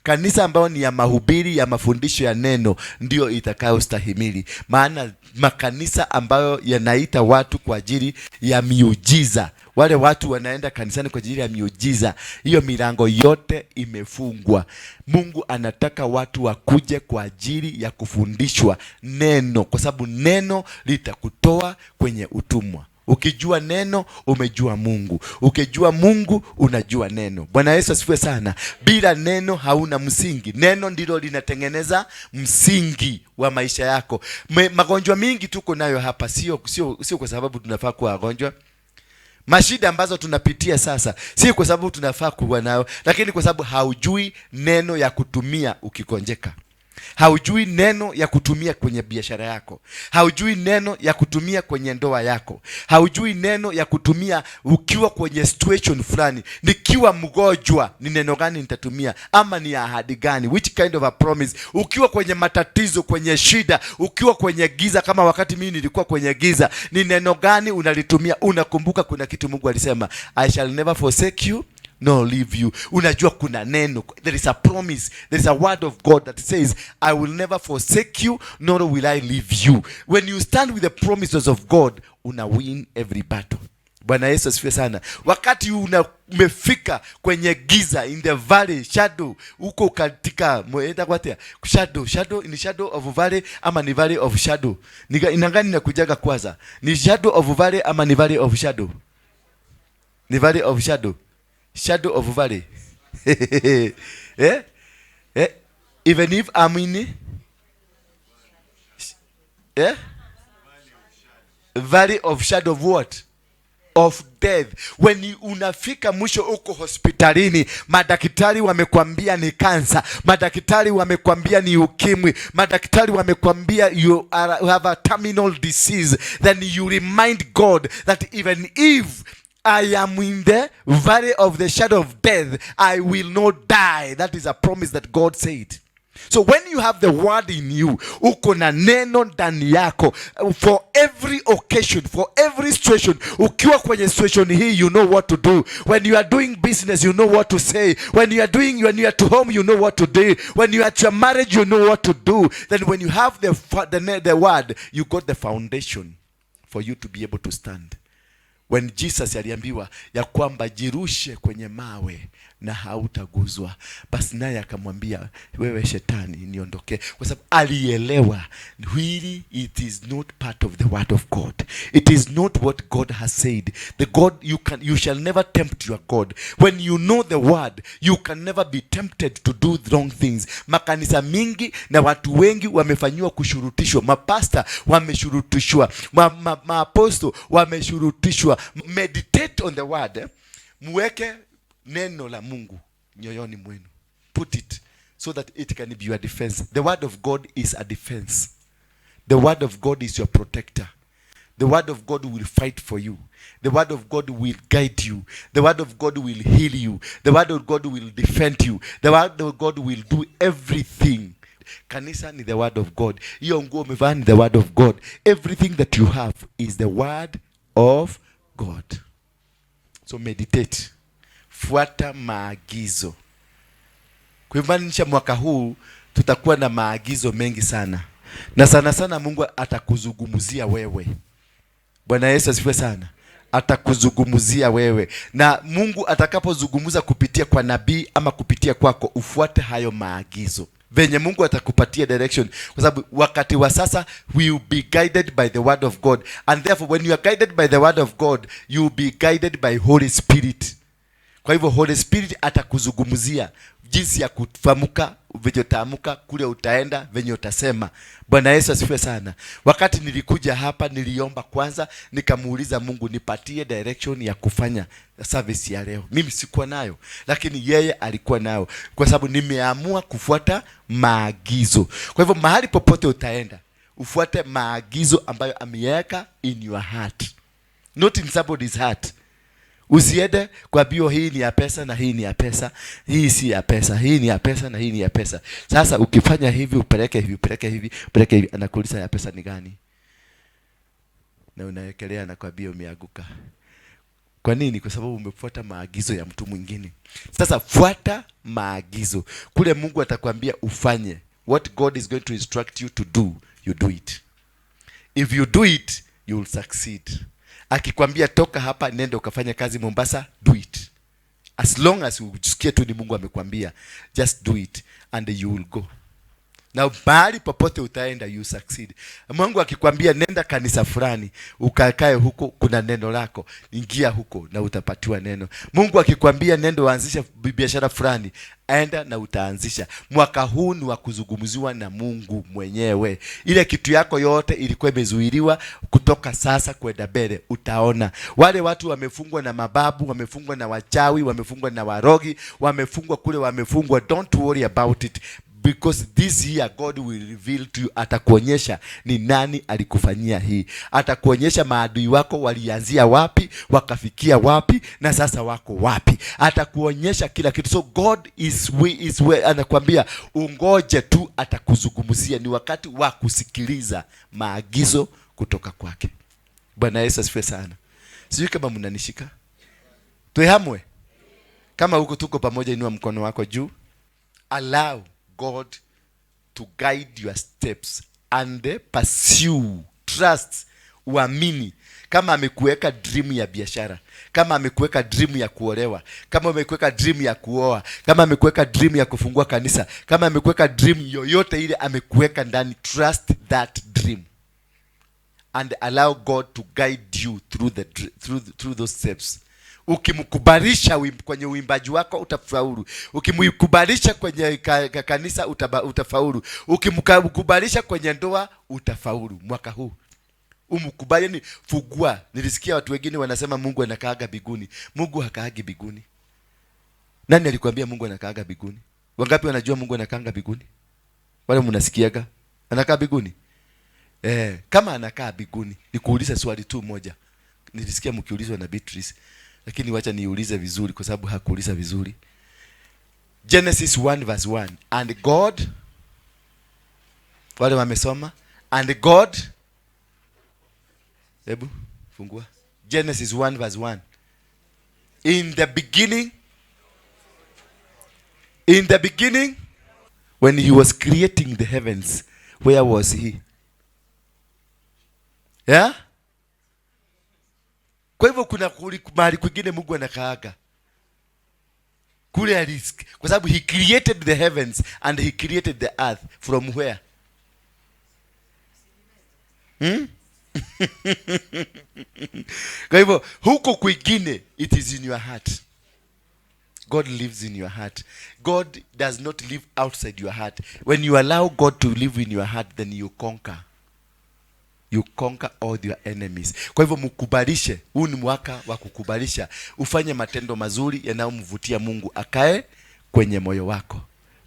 Kanisa ambayo ni ya mahubiri ya mafundisho ya neno ndiyo itakayostahimili. Maana makanisa ambayo yanaita watu kwa ajili ya miujiza, wale watu wanaenda kanisani kwa ajili ya miujiza, hiyo milango yote imefungwa. Mungu anataka watu wakuje kwa ajili ya kufundishwa neno, kwa sababu neno litakutoa kwenye utumwa. Ukijua neno umejua Mungu, ukijua Mungu unajua neno. Bwana Yesu asifiwe sana. Bila neno hauna msingi. Neno ndilo linatengeneza msingi wa maisha yako. Magonjwa mingi tuko nayo hapa, sio kwa sababu tunafaa kuwa wagonjwa. Mashida ambazo tunapitia sasa si kwa sababu tunafaa kuwa nayo, lakini kwa sababu haujui neno ya kutumia ukigonjeka. Haujui neno ya kutumia kwenye biashara yako, haujui neno ya kutumia kwenye ndoa yako, haujui neno ya kutumia ukiwa kwenye situation fulani. Nikiwa mgonjwa, ni neno gani nitatumia, ama ni ahadi gani? Which kind of a promise? Ukiwa kwenye matatizo, kwenye shida, ukiwa kwenye giza, kama wakati mimi nilikuwa kwenye giza, ni neno gani unalitumia? Unakumbuka kuna kitu Mungu alisema, "I shall never forsake you nor leave you." Unajua kuna neno, there is a promise, there is a word of God that says, "I will never forsake you nor will I leave you." When you stand with the promises of God, una win every battle. Bwana Yesu asifiwe sana. Wakati umefika kwenye giza, in the valley shadow, huko katika mwenda kwatia shadow, shadow ni shadow of valley ama ni valley of shadow? Inangani inakujaga kwanza? Ni shadow of valley ama ni valley of shadow? Ni valley of shadow, shadow of valley, eh? Eh? Even if I'm in, eh? Valley of shadow of what? Of death. When unafika mwisho, uko hospitalini, madaktari wamekwambia ni kansa, madaktari wamekwambia ni ukimwi, madaktari wamekwambia you have a terminal disease, then you remind God that even if I am in the valley of the shadow of death, I will not die. That is a promise that God said. So when you have the word in you, uko na neno ndani yako for every occasion, for every situation. Ukiwa kwenye situation hii, you know what to do. When you are doing business, you know what to say. When you are at home, you know what to do. When you are at your marriage, you know what to do. Then when you have the word, you got the foundation for you to be able to stand. When Jesus aliambiwa ya kwamba jirushe kwenye mawe na hautaguzwa, basi naye akamwambia, "Wewe shetani, niondokee," kwa sababu alielewa really it is not part of the word of God. It is not what God has said. The God you can you shall never tempt your God. When you know the word, you can never be tempted to do wrong things. Makanisa mingi na watu wengi wamefanyiwa kushurutishwa, mapasta wameshurutishwa, maaposto wameshurutishwa. Meditate on the word, eh? Muweke neno la Mungu nyoyoni mwenu. Put it so that it can be your defense. The word of God is a defense. The word of God is your protector. The word of God will fight for you. The word of God will guide you. The word of God will heal you. The word of God will defend you. The word of God will do everything. Kanisa ni the word of God. Hiyo nguo umevaa ni the word of God. Everything that you have is the word of God. So meditate. Fuata maagizo. Kuimaanisha mwaka huu tutakuwa na maagizo mengi sana, na sana sana Mungu atakuzungumzia wewe. Bwana Yesu asifiwe sana. Atakuzungumzia wewe, na Mungu atakapozungumza kupitia kwa nabii ama kupitia kwako, ufuate hayo maagizo venye Mungu atakupatia direction, kwa sababu wakati wa sasa we will be guided by the word of God, and therefore when you are guided by the word of God, you will be guided by Holy Spirit. Kwa hivyo Holy Spirit atakuzungumzia jinsi ya kufamuka, venye utaamka, kule utaenda, venye utasema. Bwana Yesu asifiwe sana. Wakati nilikuja hapa, niliomba kwanza, nikamuuliza Mungu, "Nipatie direction ya kufanya service ya leo." Mimi sikuwa nayo, lakini yeye alikuwa nayo, kwa sababu nimeamua kufuata maagizo. Kwa hivyo mahali popote utaenda, ufuate maagizo ambayo ameweka in your heart, not in somebody's heart. Usiende kwa bio, hii ni ya pesa na hii ni ya pesa, hii si ya pesa, hii ni ya pesa na hii ni ya pesa. Sasa ukifanya hivi, upeleke hivi, upeleke hivi, upeleke hivi, anakuuliza ya pesa ni gani? Na unawekelea, anakwambia umeanguka. Kwa nini? Kwa sababu umefuata maagizo ya mtu mwingine. Sasa fuata maagizo kule Mungu atakwambia ufanye. What God is going to instruct you to do, you do it. If you do it, you will succeed. Akikwambia toka hapa nenda ukafanya kazi Mombasa, do it. As long as usikie tu ni Mungu amekwambia, just do it and you will go. Na mahali popote utaenda, you succeed. Mungu akikwambia nenda kanisa fulani ukakae huko, kuna neno lako, ingia huko na utapatiwa neno. Mungu akikwambia nenda uanzishe biashara fulani, enda na utaanzisha. Mwaka huu ni wa kuzungumziwa na Mungu mwenyewe. Ile kitu yako yote ilikuwa imezuiliwa, kutoka sasa kwenda mbele utaona. Wale watu wamefungwa na mababu, wamefungwa na wachawi, wamefungwa na warogi, wamefungwa kule, wamefungwa. Don't worry about it, because this year God will reveal to you. Atakuonyesha ni nani alikufanyia hii, atakuonyesha maadui wako walianzia wapi, wakafikia wapi, na sasa wako wapi. Atakuonyesha kila kitu. So God is we, anakuambia ungoje tu, atakuzungumzia. Ni wakati wa kusikiliza maagizo kutoka kwake. Bwana Yesu asifiwe sana. Sijui kama mnanishika. Tuhamwe. Kama huko tuko pamoja, inua mkono wako juu. Allow God to guide your steps and pursue, trust, uamini. Kama amekuweka dream ya biashara, kama amekuweka dream ya kuolewa, kama amekuweka dream ya kuoa, kama amekuweka dream ya kufungua kanisa, kama amekuweka dream yoyote ile amekuweka ndani, trust that dream and allow God to guide you through those steps. Ukimkubalisha kwenye uimbaji wako utafaulu. Ukimkubalisha kwenye kanisa utafaulu. Ukimkubalisha kwenye ndoa utafaulu. Mwaka huu umkubali, ni fugua. Nilisikia watu wengine wanasema Mungu anakaaga biguni. Mungu hakaagi biguni. Nani alikwambia Mungu anakaaga biguni? Wangapi wanajua Mungu anakaanga biguni? Wale mnasikiaga anakaa biguni? Kama anakaa biguni, nikuulize swali tu moja. Nilisikia mkiulizwa na Beatrice, lakini wacha niulize vizuri kwa sababu hakuuliza vizuri. Genesis 1 verse 1. And God, wale wamesoma, and God, hebu fungua Genesis 1 verse 1. In the beginning, in the beginning, when he was creating the heavens, where was he? Yeah? Kwa hivyo kuna mahali kwingine Mungu anakaaga kule kwa sababu he created the heavens and he created the earth from where? Hmm? Kwa hivyo huko kwingine, it is in your heart. God lives in your heart. God does not live outside your heart. When you allow God to live in your heart, then you conquer. You conquer all your enemies. Kwa hivyo mkubalishe, huu ni mwaka wa kukubalisha. Ufanye matendo mazuri yanayomvutia Mungu akae kwenye moyo wako.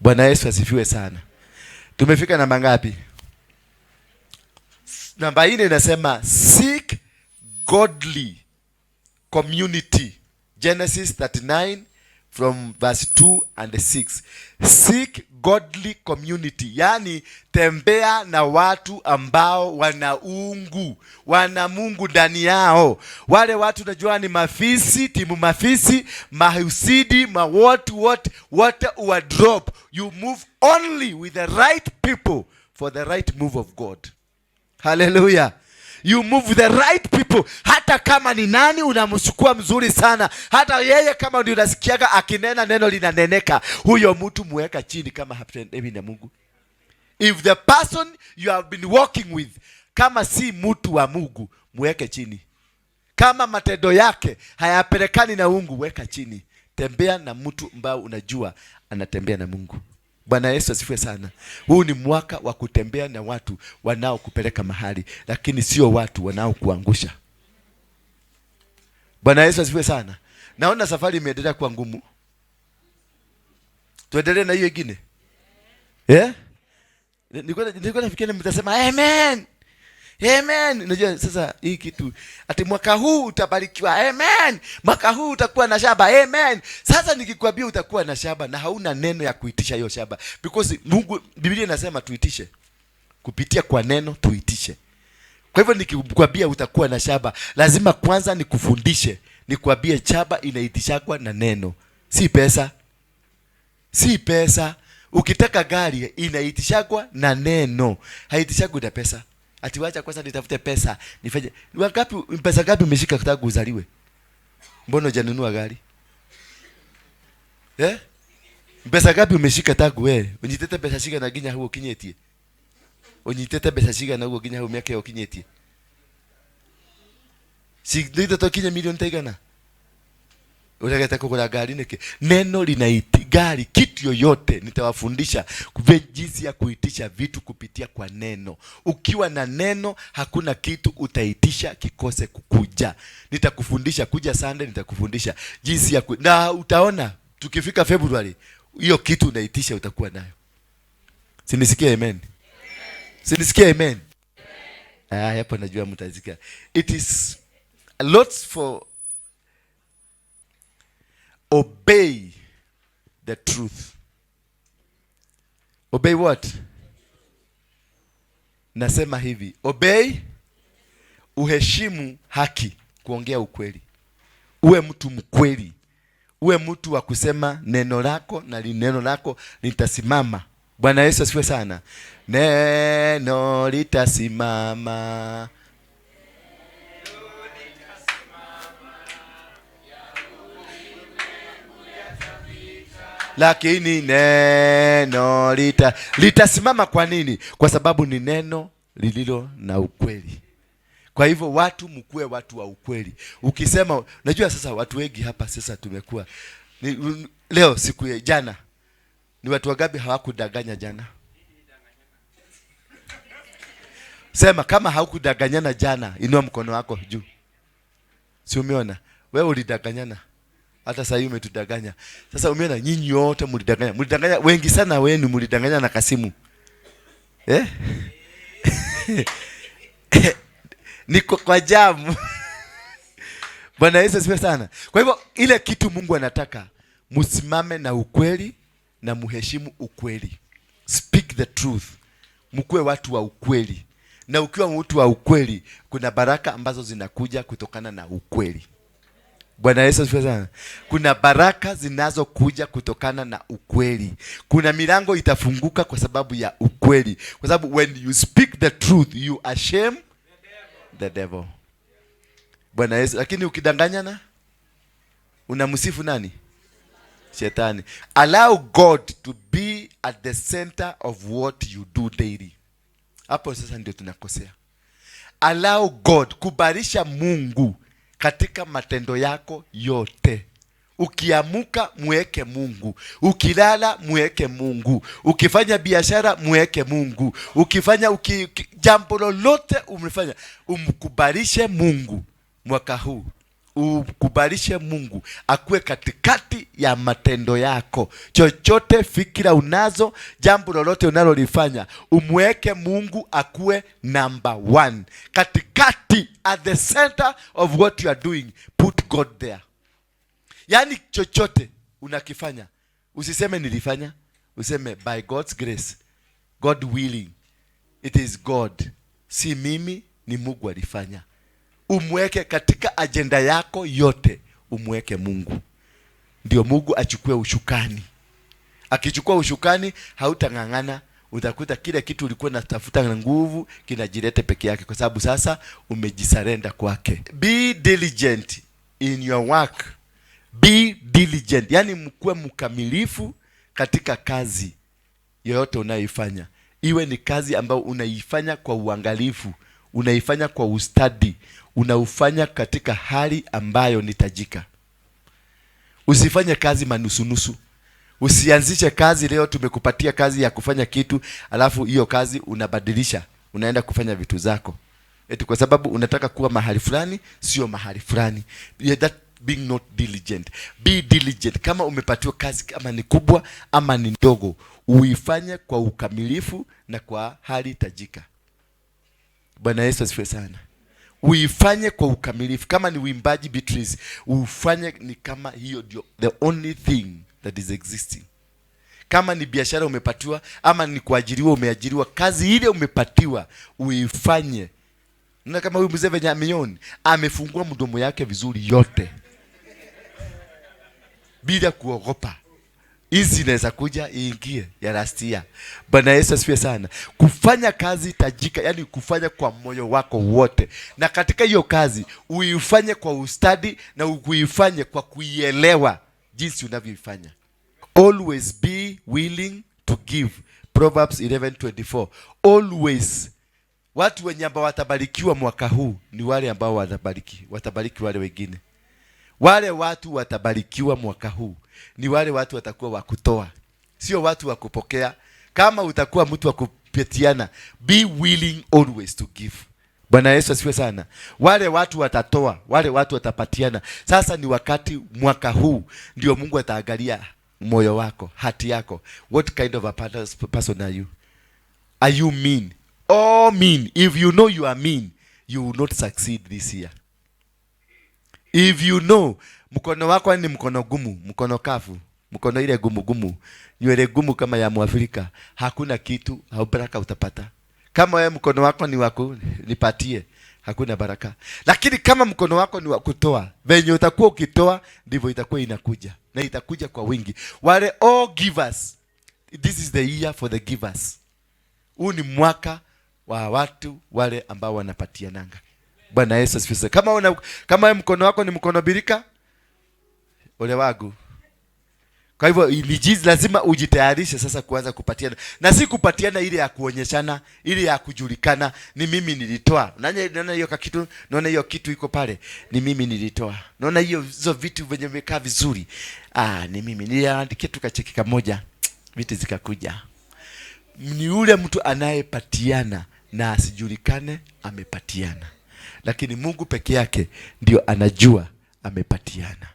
Bwana Yesu asifiwe sana. Tumefika namba ngapi? Namba 4 inasema seek godly community. Genesis 39 from verse 2 and 6. Seek godly community, yani tembea na watu ambao wana uungu, wana Mungu ndani yao. Wale watu unajua ni mafisi, timu mafisi, mahusidi, ma what what wote uwa drop. You move only with the right people for the right move of God. Hallelujah. You move with the right people. Hata kama ni nani unamchukua mzuri sana, hata yeye kama ndio unasikiaga akinena neno linaneneka, huyo mtu muweka chini kama hapendi na Mungu. If the person you have been walking with kama si mtu wa Mungu, muweke chini. Kama matendo yake hayapelekani na Mungu, weka chini. Tembea na mtu ambao unajua anatembea na Mungu. Bwana Yesu asifiwe sana. Huu ni mwaka wa kutembea na watu wanaokupeleka mahali, lakini sio watu wanaokuangusha. Bwana Yesu asifiwe sana. Naona safari imeendelea kuwa ngumu. Tuendelee na hiyo ingine. Yeah? Nilikuwa nafikiri mtasema amen. Amen. Unajua sasa hii kitu ati mwaka huu utabarikiwa. Amen. Mwaka huu utakuwa na shaba. Amen. Sasa nikikwambia utakuwa na shaba na hauna neno ya kuitisha hiyo shaba. Because Mungu, Biblia inasema tuitishe. Kupitia kwa neno tuitishe. Kwa hivyo nikikwambia utakuwa na shaba, lazima kwanza nikufundishe Nikwambie, chaba inaitishagwa na neno, si pesa, si pesa. Ukitaka gari inaitishagwa na neno, haitishagwi na pesa. Ati wacha kwanza nitafute pesa nifanye. Wangapi, pesa ngapi umeshika tangu uzaliwe? Mbona hujanunua gari, eh? Mbeca ngapi umeshika tangu we unyitete mbeca cigana nginya hau ukinyitie? Unyitete mbeca cigana uguo nginya hau miaka ĩyo ũkinyĩtie? Cithite kinye milioni ta igana, uregete kugura ngari niki? Neno linaiti gari, kitu yoyote. Nitawafundisha jinsi ya kuitisha vitu kupitia kwa neno. Ukiwa na neno, hakuna kitu utaitisha kikose kukuja. Nitakufundisha, kuja Sunday, nitakufundisha jinsi ya na utaona tukifika February hiyo kitu unaitisha utakuwa nayo. Sinisikie amen? Sinisikie amen? Ah, hapo najua mtasikia. It is a lot for obey the truth. Obey what? Nasema hivi, obey, uheshimu haki, kuongea ukweli. Uwe mtu mkweli, uwe mtu wa kusema neno lako na neno lako litasimama. Bwana Yesu asifiwe sana. Neno litasimama. Lakini neno litasimama. Kwa nini? Kwa sababu ni neno lililo na ukweli. Kwa hivyo watu mkuwe watu wa ukweli. Ukisema, najua sasa watu wengi hapa sasa tumekuwa leo siku ya jana, ni watu wangapi hawakudanganya jana? Sema kama haukudanganyana jana, inua mkono wako juu. Si umeona? Wewe ulidanganyana. Hata sasa hivi umetudanganya. Sasa umeona nyinyi wote mlidanganya. Mlidanganya wengi sana wenu, mlidanganya na kasimu. Eh? Niko kwa jamu. Bwana Yesu asifiwe sana. Kwa hivyo ile kitu Mungu anataka, msimame na ukweli na muheshimu ukweli. Speak the truth. Mkuwe watu wa ukweli. Na ukiwa mtu wa ukweli, kuna baraka ambazo zinakuja kutokana na ukweli. Bwana Yesu asifiwe sana. Kuna baraka zinazokuja kutokana na ukweli. Kuna milango itafunguka kwa sababu ya ukweli. Kwa sababu when you speak the truth, you ashame the devil. Bwana Yesu. Lakini ukidanganyana, unamsifu nani? Shetani. Allow God to be at the center of what you do daily. Hapo sasa ndio tunakosea. Allow God, kubalisha Mungu katika matendo yako yote. Ukiamuka muweke Mungu, ukilala muweke Mungu, ukifanya biashara muweke Mungu, ukifanya jambo lolote umefanya, umkubalishe Mungu. Mwaka huu ukubalishe Mungu akuwe katikati ya matendo yako. Chochote fikira unazo, jambo lolote unalolifanya, umweke Mungu akuwe number one. Katikati, at the center of what you are doing, put God there. Yaani chochote unakifanya, usiseme nilifanya, useme by God's grace, God willing, it is God. Si mimi, ni Mungu alifanya. Umweke katika agenda yako yote, umweke Mungu. Ndio Mungu achukue ushukani. Akichukua ushukani, hautang'ang'ana, utakuta kile kitu ulikuwa unatafuta na nguvu kinajilete peke yake, kwa sababu sasa umejisurrender kwake. Be diligent in your work. Be diligent. Yaani mkuwe mkamilifu katika kazi yoyote unayoifanya. Iwe ni kazi ambayo unaifanya kwa uangalifu, unaifanya kwa ustadi, unaufanya katika hali ambayo ni tajika. Usifanye kazi manusunusu. Usianzishe kazi leo, tumekupatia kazi ya kufanya kitu, alafu hiyo kazi unabadilisha, unaenda kufanya vitu zako. Eti kwa sababu unataka kuwa mahali fulani, sio mahali fulani. Yeah, that being not diligent. Be diligent. Kama umepatiwa kazi, kama ni kubwa ama ni ndogo, uifanye kwa ukamilifu na kwa hali tajika. Bwana Yesu asifiwe sana. Uifanye kwa ukamilifu. Kama ni uimbaji, Beatrice, ufanye ni kama hiyo ndio the only thing that is existing. Kama ni biashara umepatiwa ama ni kuajiriwa umeajiriwa, kazi ile umepatiwa uifanye. Na kama huyu mzee venye ameoni, amefungua mdomo yake vizuri yote. Bila kuogopa. Hizi inaweza kuja iingie ya last year. Bwana Yesu asifiwe sana. Kufanya kazi tajika, yani kufanya kwa moyo wako wote, na katika hiyo kazi uifanye kwa ustadi na uifanye kwa kuielewa jinsi unavyoifanya. Always be willing to give. Proverbs 11:24. Always. Watu wenye ambao watabarikiwa mwaka huu ni wale ambao watabariki wale wengine. Wale watu watabarikiwa mwaka huu ni wale watu watakuwa wa kutoa, sio watu wa kupokea. Kama utakuwa mtu wa kupetiana, be willing always to give. Bwana Yesu asifiwe sana. Wale watu watatoa, wale watu watapatiana. Sasa ni wakati mwaka huu ndio Mungu ataangalia moyo wako, heart yako. What kind of a person are you? Are you mean? Oh, mean. If you know you are mean, you will not succeed this year. If you know mkono wako ni mkono gumu, mkono kavu, mkono ile gumu gumu, nywele gumu kama ya Mwafrika, hakuna kitu au baraka utapata. Kama wewe mkono wako ni wako nipatie, hakuna baraka. Lakini kama mkono wako ni wa kutoa, venye utakuwa ukitoa ndivyo itakuwa inakuja, na itakuja kwa wingi. Wale all givers, this is the year for the givers. Huu ni mwaka wa watu wale ambao wanapatiananga. Bwana Yesu asifiwe. Kama wewe mkono wako ni mkono birika, ole wangu. Kwa hivyo ni jinsi lazima ujitayarishe sasa kuanza kupatiana, na si kupatiana ile ya kuonyeshana, ile ya kujulikana, ni mimi nilitoa. Naona hiyo kitu, naona hiyo kitu iko pale, ni mimi nilitoa. Naona hizo vitu venye vimekaa vizuri, ah, ni mimi niliandikia tu kacheki kamoja, vitu zikakuja. Ni yule mtu anayepatiana na asijulikane amepatiana, lakini Mungu peke yake ndio anajua amepatiana.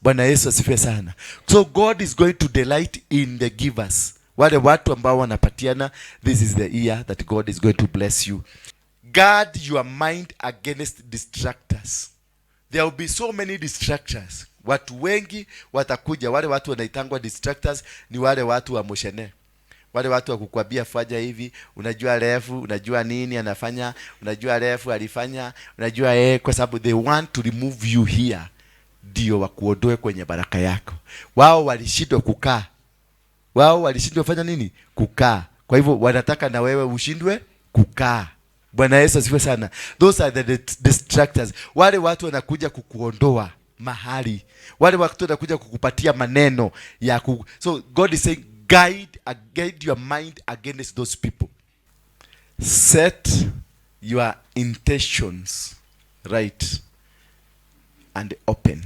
Bwana Yesu asifiwe sana. So God is going to delight in the givers. Wale watu ambao wanapatiana, this is the year that God is going to bless you. Guard your mind against distractors. There will be so many distractors. Watu wengi watakuja. Wale watu wanaitangwa distractors ni wale watu wa moshene, wale watu wa kukwambia fanya hivi, unajua refu, unajua nini anafanya, unajua refu alifanya, unajua kwa sababu they want to remove you here, ndio wakuondoe kwenye baraka yako. Wao walishindwa kukaa, wao walishindwa kufanya nini? Kukaa. Kwa hivyo wanataka na wewe ushindwe kukaa. Bwana Yesu asifiwe sana. Those are the distractors. Wale watu wanakuja kukuondoa mahali, wale watu wanakuja kukupatia maneno ya ku... So God is saying guide your mind against those people. Set your intentions right and open.